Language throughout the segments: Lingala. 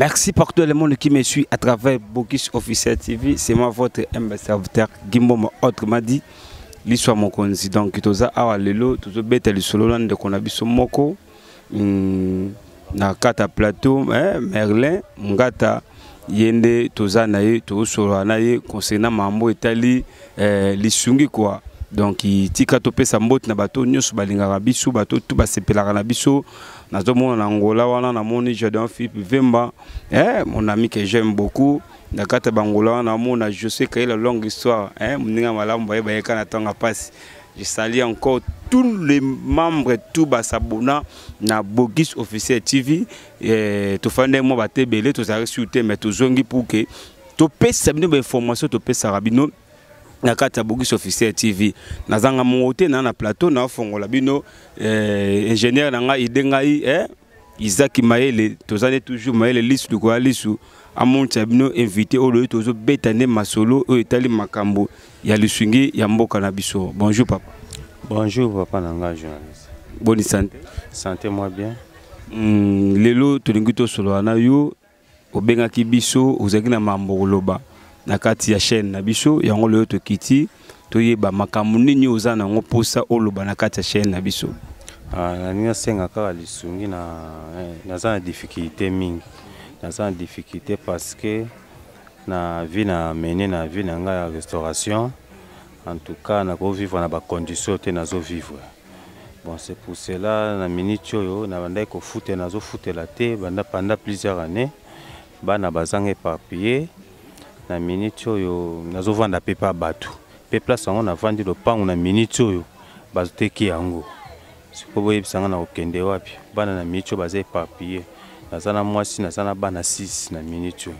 Merci pour tout le monde qui me suit à travers Bokis Officiel TV. C'est moi votre humble serviteur Gimboma, autrement dit l'histoire mokonzi. Donc toza awa lelo tozobeta lisolo na ndeko na biso moko na kata plateau, eh, Merlin Ngata ye nde toza na ye, tozosolola na ye concernant mambo etali, eh, lisungi quoi. Donc tika topesa mbote na bato nyonso balingaka biso, bato tu basepelaka na biso. Nazomona na Angola wana, namoni Jordan Philippe Vemba, eh, mon ami que j'aime beaucoup. Na kati ya Bangola wana namona José Kayela, longue histoire, eh, moninga malamu baye bayeka na ntango ya pasi. Je salue encore tous les membres, tous basabona na Bogis Officiel TV. Eh, tofande mwa batebele, tozalaki sur te, mais tozongi pour que topesa bino ba information, topesaka bino na kati ya Bogis Officiel TV. Nazanga mongo te na plateau, na fongola bino, eh, ingénieur na ngai ide ngai, eh, Isaac Mayele, tozali toujours Mayele lisu likoya lisu amonisa bino invité oyo tozobeta nde masolo oyo etali makambo ya lisungi ya mboka na biso. Bonjour papa. Bonjour papa na ngai journaliste. Bonne santé. Santé moi bien. Lelo tolingi tosolola na yo, obengaki biso, ozalaki na mambo koloba na kati ya chaîne na biso, yango lelo tokiti toyeba makambo nini oza nango mposa oloba na kati ya chaîne na biso. Ah, nalingi nasenga kaka lisungi na, naza na difficulté mingi. Naza na difficulté parce que na vie na mene na vie na ngai ya restauration, en tout cas nako vivre na ba conditions te nazo vivre. Bon, c'est pour cela na minute oyo na bandaki kofutela, nazofutela te banda pendant plusieurs années, bana bazanga éparpillé. Na minute oyo nazovanda pe pa bato, pe place yango navandi lopango na minute oyo bazoteki yango. Sikoyo boyebisa nga na kokende wapi? Bana na minute oyo baza éparpillé, naza na mwasi, naza na bana 6 na minute oyo,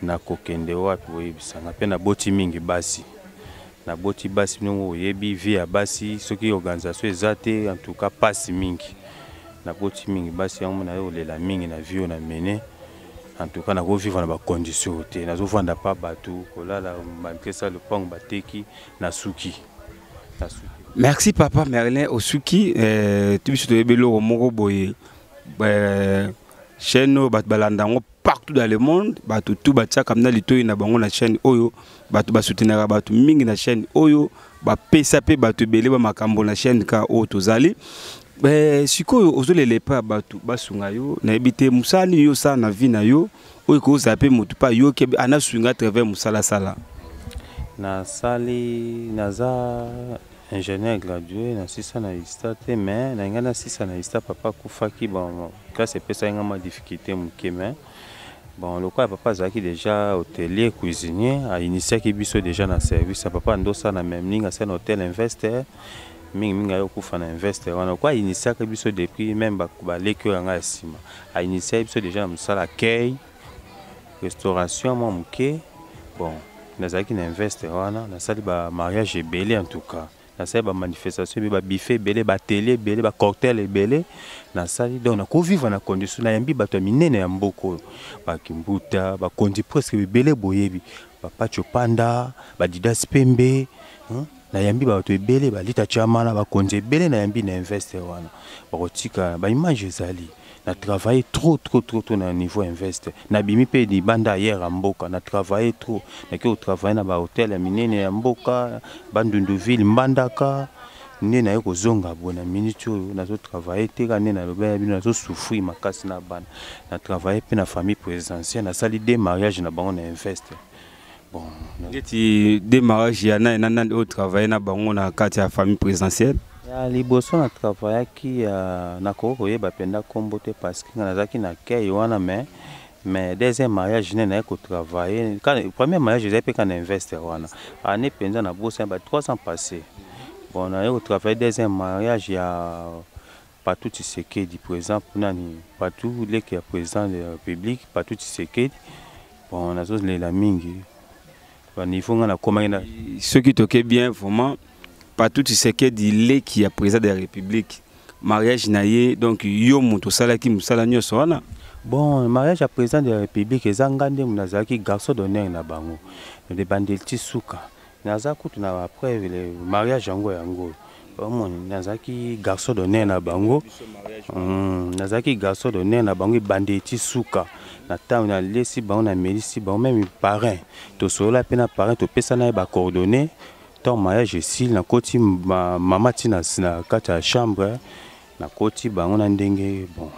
nakokende wapi? Boyebisa nga. Pe naboti mingi basi, naboti basi ndongo oyebi vie ya basi, soki organisation eza te, en tout cas pasi mingi. Naboti mingi basi yango naye kolela mingi na vie oyo na mene. En tout cas nako vivre na ba conditions te, nazovanda pa bato, kolala malgré ça lopango bateki, nasuki. Nasuki. Merci papa Merlin Osuki, biso toyebi eloko moko boye, chaîne oyo bato balanda yango partout dans le monde, bato tout batiaka na litoyi na bango na chaîne oyo, bato basoutenaka bato mingi na chaîne oyo, bapesa pe bato ebele ba makambo na chaîne ka oyo tozali. Sikoyo ozolela epai ya bato basunga yo, nayebi te mosala nini yo osala na vie na yo oyo ekozala pe motu mpe ayoki anasunga à travers mosala asala. Nasali, naza ingénieur gradué, nasisa na ISTA te, mais nalingai nasisa na ISTA, papa akufaki, bon, classe epesaki nga mwa difficulté moke, mais bon, lokola papa azalaki déjà hôtelier cuisinier, ainitiaki biso déjà na service ya papa ndosala na même ninga asala na hôtel Invest, mingi mingi ayo kufa na Invest wana, kwa initiaki biso depuis même baleki oyo yanga ya nsima, ainitiaki biso déjà na mosala accueil, restauration mwa moke. Bon, nazalaki na Invest wana, nasali ba mariage ebele, en tout cas nasali ba manifestation ebele, ba buffet ebele, ba atelier ebele, ba cocktail ebele nasali. Donc nakovivre na condition, nayambi bato ya minene ya mboka oyo, bakimbuta, bakonzi presque ebele boyebi, ba Chopanda, ba Didas Pembe, hein? Nayambi bato ebele, balita Chamala, bakonzi ebele nayambi na Invest wana. Bakotika ba image ezali. Na travailler trop, trop, trop, trop na niveau Invest. Nabimi pe libanda ailleurs ya mboka, na travailler trop. Nake ko travailler na ba hôtel ya minene ya mboka, Bandundu-ville, Mbandaka. Nde naye kozonga boye na minute oyo nazo travailler te, kaka nde nalobi ya bino, nazo souffrir makasi na bana. Na travailler pe na famille présidentielle, nasali 2 mariages na bango na Invest. Bon, neti 2 mariages ya nani na nani oyo travailler na bango na kati ya famille présidentielle? Ya liboso na travaillaki ya nakoki koyeba mpenza kombo te parce que nga nazalaki na accueil wana, mais deuxième mariage ne naye kotravailler. Quand premier mariage ezalaki mpe kaka na Invest wana, année mpenza na bosani ba 3 ans passé. Bon, naye kotravailler deuxième mariage ya Patou Tshisekedi, président nani, Patou leki ya président de la République Patou Tshisekedi. Bon, nazolela mingi ba niveau nga nakomaki na soki toke bien vraiment Patou Tshisekedi leki ya président de la République, mariage na ye, donc yo moto osalaki mosala nyonso wana? Bon, mariage ya président de la République eza nga nde nazalaki garçon d'honneur na bango de bandeli ti suka. Naza kutu na après le mariage yango yango omoni nazalaki garçon d'honneur na bango. Nazalaki garçon d'honneur na bango ebanda eti suka. Na ntango nalesi bango, namelisi bango, même parrain tosolola mpe na parrain, topesana ye bacoordonnées. Ntango mariage esili, nakoti mama ti na kati ya chambre, nakoti bango na ndenge. Bon,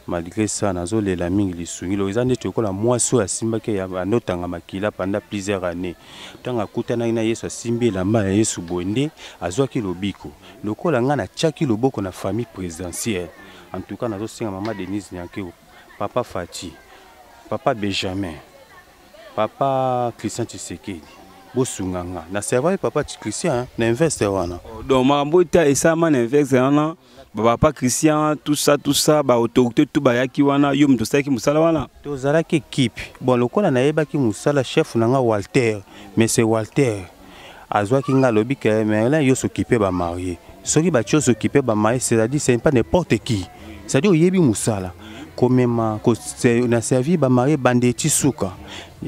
malgré ça, nazolela mingi. Lisungi lo eza ndeti lokola mwasi oyo asimbaki, andotanga makila pendant plusieurs années. Ntango akutanaki na Yesu, asimbi elamba ya Yesu, boye nde azwaki lobiko. Lokola ngai natiaki loboko na famille présidentielle, en tout cas nazosenga mama Denise Nyakeru, papa Fati, papa Benjamin, papa Christian Tshisekedi, bosunga nga. Na servaki papa Christian na investe wana. Donc makambo eta esalama na investe wana, bapapa Christian, tout ça, tout ça, baautorité tout bayaki wana. Yo moto osalaki mosala wana? Tozalaki équipe. Bon, lokola nayebaki mosala, chef na nga Walter, monsieur Walter, azwaki nga, alobi ke Merlin, yo s'occupe bamariés. Soki batie s'occupe bamariés, c'est-à-dire c'est pas n'importe qui, c'est-à-dire oyebi mosala komema na servir bamariés bande eti suka.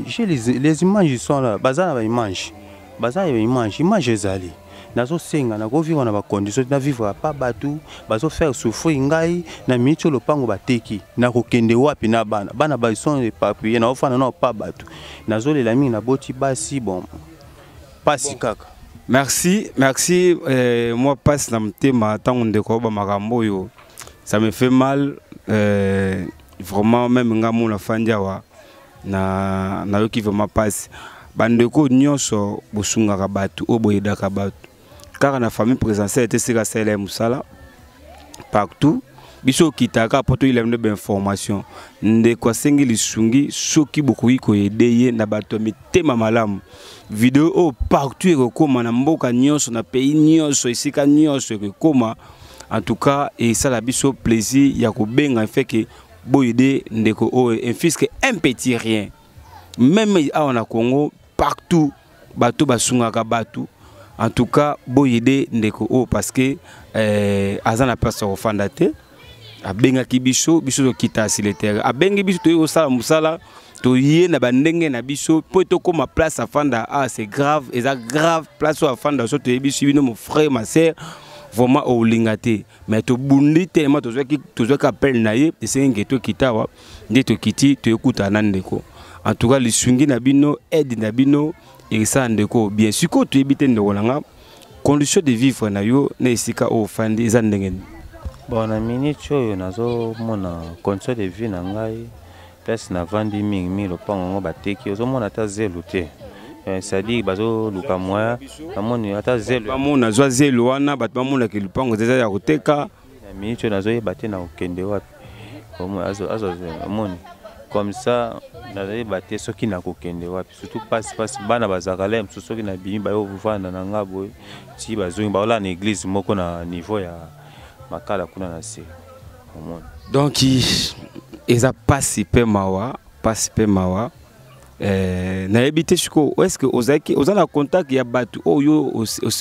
J'ai les images, ils sont là, baza na baimage, baza na baimage, image ezali. Nazosenga, nakovivre na bacondition, navivre pa bato bazofaire souffrir ngai. Na miniti oyo, lopango bateki, nakokende wapi na bana? Bana bason éparpillé, naofanda nao pa bato. Nazolela mingi, naboti basi, bon, pasi kaka. Merci, merci. Moi, passe na motema ntango ndeko oyo makambo oyo, ça me fait mal, vraiment. Même nga mo nafandi awa na nayoki vraiment passe. Bandeko nyonso bosungaka bato oyo, boyedaka bato kaka na famille présidentielle te, esika asalela ye mosala, partout biso okitaka mpo toyela bino bainformation. Ndeko asengi lisungi. Soki bokoki koaider ye na bato ya mitema malamu, video oyo partout ekokóma, na mboka nyonso, na pays nyonso, esika nyonso ekokóma. En tout cas, esala biso plaisir ya kobenga feke boaider ndeko oyo, ne fût-ce que un petit rien. Même awa na Congo, partout bato basungaka bato. En tout cas, boaider ndeko oyo, parce que aza na place ya kofanda te. Abengaki biso, biso tokita sur le terrain. Abengi biso, toyei kosala mosala, toye na bandenge na biso mpo tokóma place afanda. Ah, c'est grave, eza grave place oyo afanda. So toyebi biso bino, mon frère, ma sœur, vraiment olinga te, mais tobundi tellement. Tozwaki appel na ye, esengi nge tokita awa. Nde tokiti, toyekutana na ndeko. En tout cas, lisungi na bino, aide na bino ekesala ndeko bien. Sikoyo toyebi te, ndeko na nga, condition de vivre na yo na esika oyo ofandi eza ndenge nini? Bon, na minute oyo nazomona condition de vie na ngai, place navandi mingimingi, lopango yango bateki, ozomona ata zelo te. C'est-à-dire bazoluka moyen, namoni ata zelo. Bamona, zwa zelo wana, bato bamonaka lupango eza ya koteka. Na minute oyo nazoyeba te na kokende wapi. Omoni comme ça, nazoyeba te soki nakokende wapi. Surtout pasi pasi, bana bazalaka le mosusu, soki nabimi, bayo kovanda na nga boye ti bazongi, baolala na église moko na niveau ya Makala kuna na se, omoni. Donc eza pasi mpe mawa, pasi mpe mawa. Nayebi te sikoyo, est ce que ozalaki, oza na contact ya bato oyo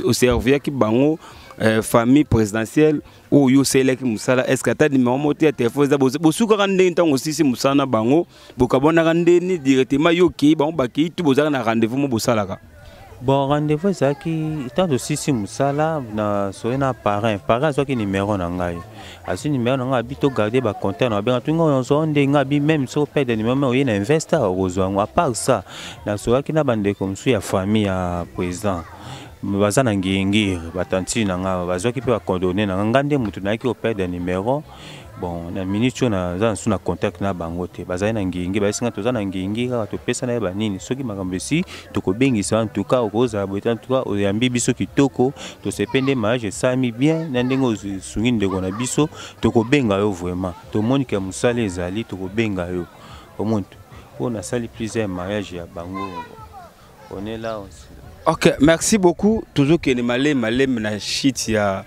oserviaki bango, famille présidentielle oyo osalelaki mosala? Est ce que ata numéro moko te ya telefone eza? Bosukaka ndenge ntango osisi mosala na bango, bokabwanaka ndeni directement? Yo okei, bango bakei, tu bozalaka na rendez-vous mo bosalaka? Bon, rendez-vous ezalaki ntango tosisi mosala na soye na parrain. Parrain azwaki numéro na ngai, azwi numéro na ngai, abi togarde bacontact na babenga tunga oyo ozwa ndenge abi. Même soki operdre numéro, mais oye na investor, okozwa yango. À part ça, nasolaki na bandeko mosusu ya famille ya président, baza na Ngiri-Ngiri, batantine na ngai, bazwaki mpe bacoordonnées na ngai. Ngai nde moto nayaki koperdre numéro. Bon, na minute oyo naza nasu na contact na bango te. Bazali na Ngiri-Ngiri, bayesi ngai toza na Ngiri-Ngiri kaka, topesa na ye banini. Soki makambo esi, tokobengisa. En tout cas, okozala boye te. En tout cas, oyambi biso kitoko, tosepe nde mariage esalami bien na ndenge osungi ndeko na biso. Tokobenga yo vraiment, tomoni ke mosala ezali, tokobenga yo. Omoni oyo nasali plusieurs mariage ya bango, on est là aussi. Ok, merci beaucoup. Tozokende maleme maleme na shit ya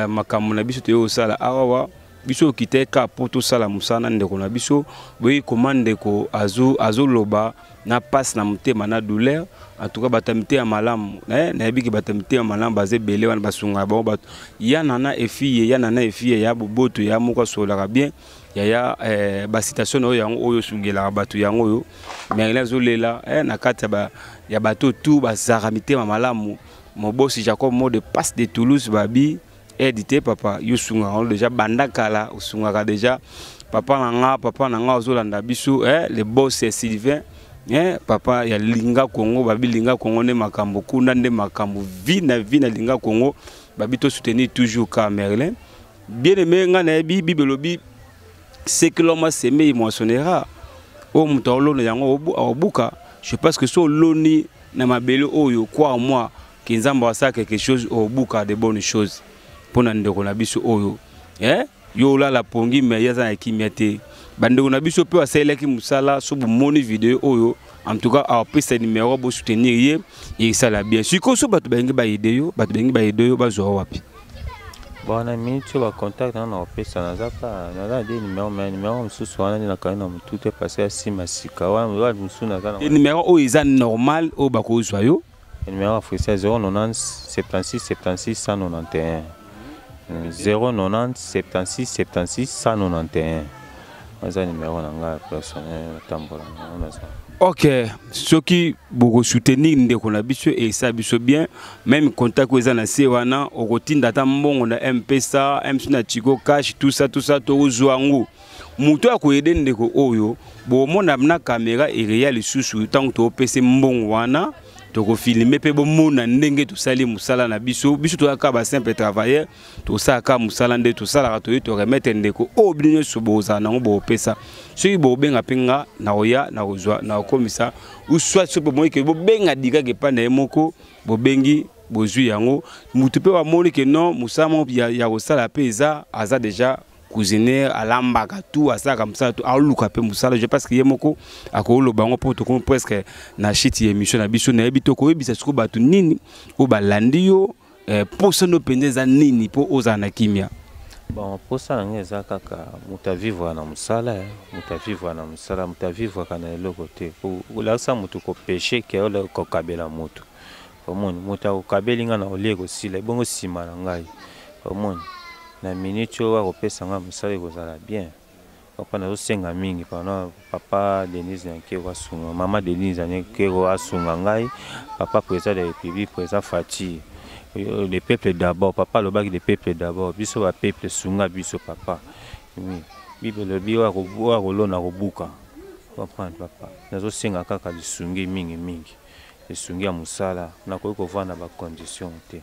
makambo na biso toyei kosala awawa. Biso okita eka mpo tosala mosala na ndeko na biso. Boyi koma ndeko azoloba na pasi na motema, na douleur. En tout cas, bato ya mitema malamu, nayebi ke bato ya mitema malamu baza ebele wana, basungaka bango bato ya nana efille, ya nana efille ya boboto, ya moko asololaka bien, yaya. Bacitation na oyo, yango oyo osungelaka bato, yango oyo Merlin azolela, na kati ya bato tu bazalaka mitema malamu. Mobosi Jacob Mot de Passe de Toulouse, babi. Aide te papa, yo sungaka yango déjà banda kala, osungaka déjà papa na nga, papa na nga ozolanda biso, eh, le boss ya Sylvain, eh, papa ya Linga Congo, babi Linga Congo nde makambo, kuna nde makambo, vie na vie na Linga Congo, babi to soutenir toujours ka Merlin. Bien aimé nga nayebi Bible elobi ce que l'homme a semé il moissonnera. Oyo moto aolona yango aobuka. Je pense que so oloni na mabele oyo croire moi que Nzambe asala quelque chose obuka de bonnes choses mpona ndeko na biso oyo, eh? Yo olala pongi mais ye aza na kimia te. Bandeko na biso mpe basalelaki mosala, so bomoni video oyo, en tout cas apesa numéro bosoutenir ye, esala bien. Sikoyo so bato balingi baaider yo, bato balingi baaider yo, bazwa wapi? Bon, na minute oyo bacontact na na kopesa, naza ka naza na de numéro, mais numéro mosusu wana nde nakangi na motu te parce que asima sika wana mosusu naza na numéro oyo eza normal oyo bakozwa yo. Numéro ya Africell 090 76 76 191, 090 76 76 191, eza numéro na ngai personnel natambola nango naza. Ok, soki bokosoutenir ndeko na biso esala biso bien. Même contact oyo eza na se wana, okotinda ata mbongo na Mpesa, mc na Chico Cash, tout ça, tout ça, tokozwa yango. Moto akoaider ndeko oyo bomona na caméra ereya lisusu ntango topesa mbongo wana, tokofilmer mpe bomona ndenge tosali mosala na biso. Biso toyaka basimple travailleur, tosalaka mosala nde tosalaka, toye toremettre ndeko oyo. Bino nyonso bozala nango, bopesa. Soki bobenga mpe nga, nakoya, nakozwa, nakokomisa, ou soit soki bomoni ke bobenga dikaka epai na ye moko, bobengi, bozwi yango. Motu mpe bamoni ke non, mosala moko ya kosala mpe eza, aza déjà cuisinier, alambaka tout, asalaka mosala tout, aoluka mpe mosala. Je pense que ye moko akoloba yango mpo tokomi presque na chute ya émission na biso. Nayebi te okoyebisa sikoyo bato nini oyo balandi yo, posa no mpenza eza nini mpo ozala na kimia? Bon, mposa na ngai eza kaka moto avivre na mosala, moto avivre na mosala, moto avivraka na eloko te. Olakisa moto kopêcher ke kokabela moto, omoni moto akokabeli ngai na olie ekosila, ebongo nsima na ngai. Omoni na minute oyo akopesa ngai mosala, ekozala bien. Papa, nazosenga mingi pana papa Denise Nyakeru asunga, mama Denise Nyakeru asunga ngai, papa président de la République, président Fatshi, le peuple d'abord. Papa alobaki le peuple d'abord, biso bapeuple, sunga biso papa. Oui, Bible elobi oyo akolona kobuka. Comprendre papa, nazosenga kaka lisungi mingi mingi, lisungi ya mosala. Nakoki kovanda bacondition te.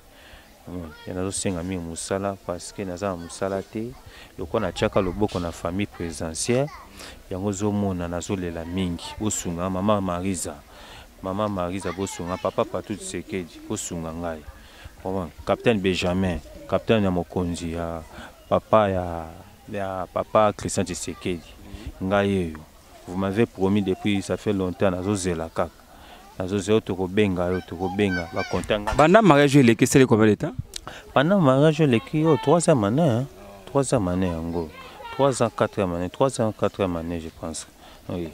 Nazosenga mingi mosala parce que naza na mosala te. Lokola natiaka loboko na famille présidentielle, yango ozomona nazolela mingi. Bosunga mama Marisa, mama Marisa, bosunga papa Patu Tshisekedi, bosunga ngai, capitaine Benjamin, capitaine ya mokonzi ya papa ya papa Christian Tshisekedi. Ngai oyo, vous m'avez promis depuis ça fait longtemps, nazozela kaka, nazozela. Tokobenga yo, tokobenga bacontact. Banda mariage eleki, esali combien de temps? Pendant mariage eleki oyo troisième année, hein? Troisième année yango, 3 ans, quatrième année, 3 ans, quatrième année, je pense, oui.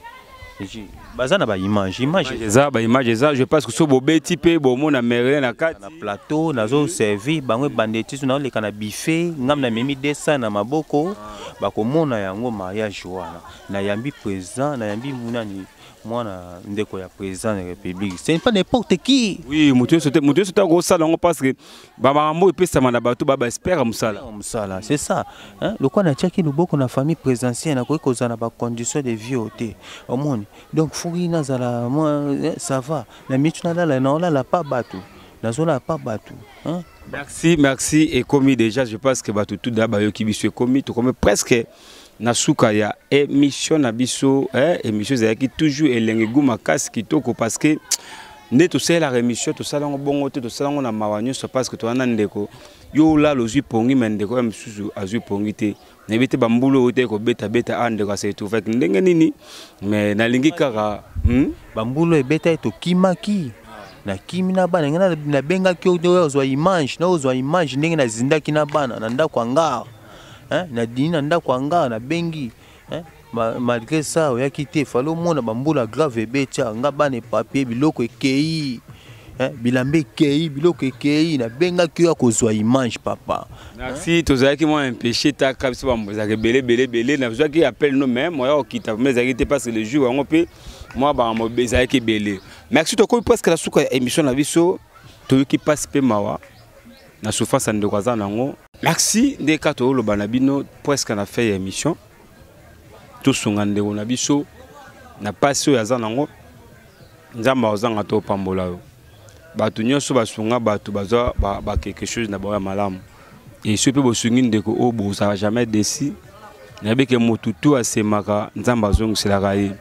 Baza na baimage, image. Eza baimage eza, je pense que so bobeti mpe bomona Merlin na kati. Na plateau nazoservi bango, ebanda etisu, naoleka na buffet, ngam namemi 200 na maboko, bakomona yango. Mariage wana nayambi président, nayambi nani, mwana ndeko ya président de la République, ce n'est pas n'importe qui. Oui, moto nyonso te, moto nyonso te akosala yango parce que bamakambo epesama na bato baespère mosala. Mosala, c'est ça, hein? Lokola natiaki loboko na famille présidentielle, nakoki kozala na bacondition de vie oyo te. Omoni, donc foki nazala moi, ça va na mitu, nalala, naolala pa bato, nazolala pa bato, hein? Merci, merci. Ekomi déjà, je pense que bato tout da bayoki biso. Ekomi, tokomi presque na suka ya émission na biso, eh, émission ezalaki toujours elenge, gu makasi, kitoko, parce que nde tosalelaka émission, tosala yango bongo te, tosala yango na mawa nyonso, parce que toza na ndeko. Yo olala ozwi pongi, me ndeko oyo mosusu azwi pongi te. Nayebi te bambulu oyo te kobetabeta a ndeko ase retrouvaki ndenge nini, mais nalingi kaka, Bambulu ebeta ye, tokimaki, nakimi na bana. Ngai nabengaki oyo ozwa image na ozwa image ndenge nazindaki na bana na ndako ya ngare, nadini na ndako ya ngare, nabengi. Malgré ça oyaki te. Fallait omona bambula grave ebeti nga, bana epapier, biloko ekei, bilamba ekei, biloko ekei. Nabengaki oyo akozwa image, papa. Merci. Tozalaki mwa empêché, taka biso bambo ezalaka ebele ebele ebele. Nazwaki appel no, mais moya kokita vraiment ezalaki te, parce que le jour yango mpe mwa bango ezalaki ebele. Merci, tokomi presque na suka ya émission na biso. Toyoki mpasi mpe mawa na souffrance ya ndeko aza nango. Merci nde kaka toloba na bino presque na fin ya émission. Tosunga ndeko na biso na pasi oyo aza nango. Nzambe azanga to pambola yo. Bato nyonso basunga bato bazwa ba, ba quelque chose na bango ya malamu. Et soki mpe bosungi ndeko oyo bozala jamais déçu. Nayebi ke motu tu asemaka Nzambe azongiselaka ye.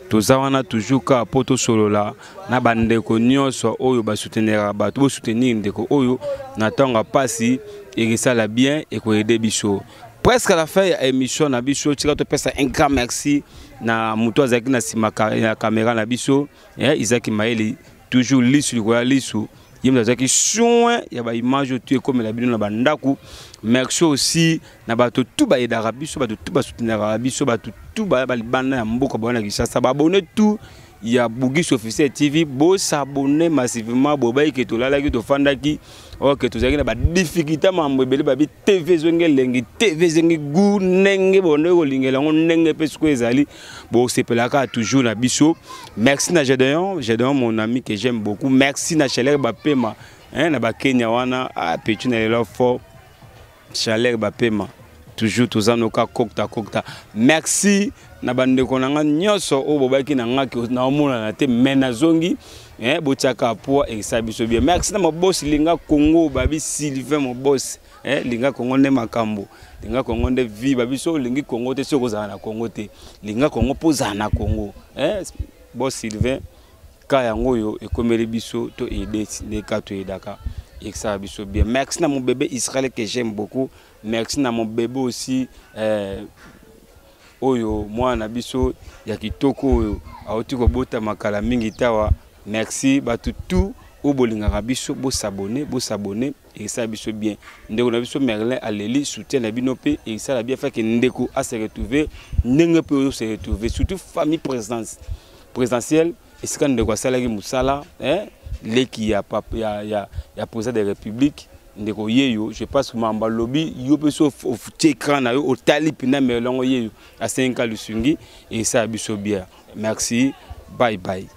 Toza wana toujours kaka mpo tosolola na bandeko nyonso oyo basouteniraka bato. Bosoutenir ndeko oyo na ntango ya pasi, ekesala bien, ekoyede biso. Presque à la fin ya émission na biso, tika topesa un grand merci na moto azalaki na nsima ya caméra na biso, Isaac Mayeli, toujours lisu likolo ya lisu. Ye moto azalaki soin ya baimage oyo tu ekomela bino na bandako. Merci aussi na bato tu bayedaka biso, bato tu basoutenaka biso, bato tu baya balibanda ya mboka, baya na Kinshasa, baabonné tout ya Bugis Officiel TV, bosabonne massivement. Bobayiki ke tolalaki, tofandaki, ok, tozalaki na badifficulté, mambo ebele. Babi TV ezongi elengi, TV ezongi gu ndenge bonde kolingela yango, ndenge mpe sikoyo ezali bosepelaka toujours na biso. Merci na Gédéon, Gédéon mon ami que j'aime beaucoup. Merci na Chaleur Bapema, hein, na bakenya wana, ah, petit na lelo fort Chaleur Bapema, toujours toza noka kokta kokta. Merci na bandeko na nga nyonso oyo bobaki na nga naomonana te, mais nazongi, eh, botiaka poids ekesala biso bien. Merci na mabosi Linga Congo, babi Sylvain Mobosi, eh, Linga Congo nde makambo, Linga Congo nde vie. Babi so olingi Congo te, soki ozala na Congo te, Linga Congo mpo ozala na Congo, eh, bo Sylvain ka yango oyo ekomeli biso to aide nde ka toyedaka ekesala biso bien. Merci na mon bébé Israël que j'aime beaucoup. Merci na mon bébé aussi, oyo mwana na biso ya kitoko oyo awuti kobotama kala mingi tawa. Merci bato tout oyo bolingaka biso, bosabone, bosabone, ekesala biso bien. Ndeko na biso Merlin aleli soutien na bino mpe ekesala bien fake ndeko ase retrouver ndenge mpe oyo se retrouver, surtout famille présidence présidentielle esika ndeko asalaki mosala, eh, leki ya, ya, ya, ya président de république. Ndeko yeyo, je pense mambo alobi yo mpe so otie écran na yo otali mpena melongo yeyo asengi lisungi, esala biso bien. Merci, bye bye.